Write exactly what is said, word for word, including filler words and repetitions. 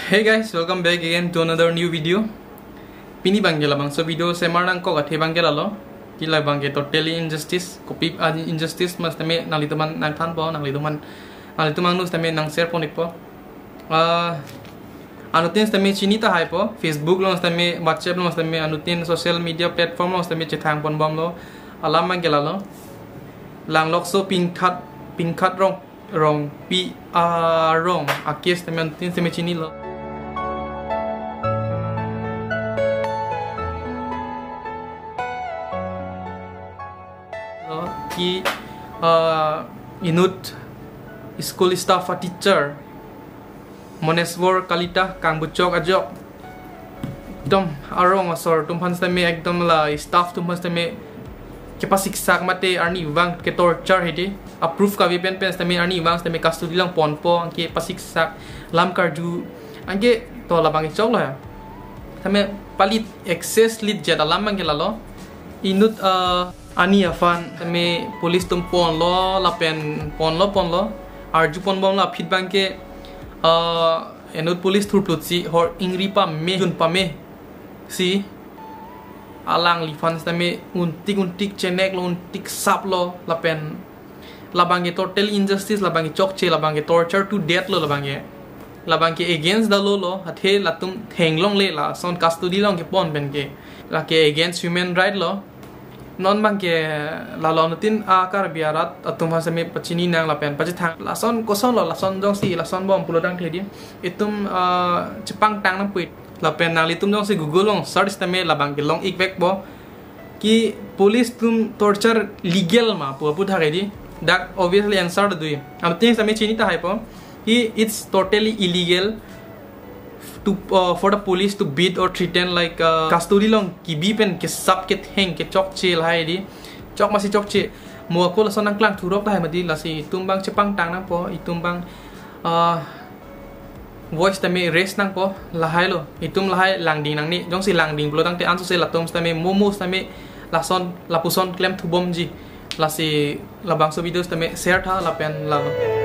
Hey guys, welcome back again to another new video. Pini abangke labangso video semar nangkok athe abangke lalo. Ki labangke totally injustice. Kopi a injustice mas tame nanglitum aphan nangthanpo, nanglitum aphan, nanglitum angno tame nang share pon-ikpo. Ah, anuttin tame chini tahaipo, Facebook along tame, WhatsApp along tame, anuttin social media platform along tame chethang ponbomlo. Alam abangke lalo. Langlokso Pingkhat, Pingkhat Rong, Rongpi arong a case tame anuttin tame chinilo. Lo, ki, ah, inut school staff a teacher Moneswar Kalita Kangbuchok ajok, ekdom arong asor atum aphan tame, ekdom la staff atum aphan tame kepasiksak mate arnivang ke torture hedi, a proof kave pen pen tame arnivang tame custody along ponpo, anke pasiksak, lam karju, anke to labang choklo ya. Tame palit excess lit jet alam abangke lalo. Inut, ah, ani aphan tame police atum ponlo, lapen ponlo ponlo, arju ponbomlo aphi abangke, ah, inut police thurplutsi hor ingri pame, jun pame si alangliphan tame untik untik cheneklo, untik saplo, lapen labangke total injustice, labangke chokche, labangke torture to death lo labangke. Labangke against the law lo, athe latum thenglongle, lason custody along kepon penke. Lake against human right lo. Non abangke lalo anuttin a Karbi arat atum aphan tame pachini nang lapen pachethang. Lason kosonlo, lason jongsi lason bom pulo tangte di, itum, ah, chepangtang nangpo. Lapen nanglitum jongsi Google along search tame labangke long-ikvekpo. Ki police atum torture legal ma pu aputhak hedi. Dak obviously answer do-i. Anuttin tame chini tahaipo. Ki it's totally illegal to, uh, for the police to beat or threaten, like, uh, custody along kebi pen kesap ketheng kechokche lahai di. Chok masi chokche. Mo ako lason nangklang thurok tahai mati, lasi itum abang chepangtang nangpo, itum abang, uh, voice tame raise nangpo, lahailo. Itum lahai langding nangne, jongsi langding pulo tangte ansose latum tame momo tame lason lapuson klemthubomji. Lasi labangso video tame share tha lapen lalo.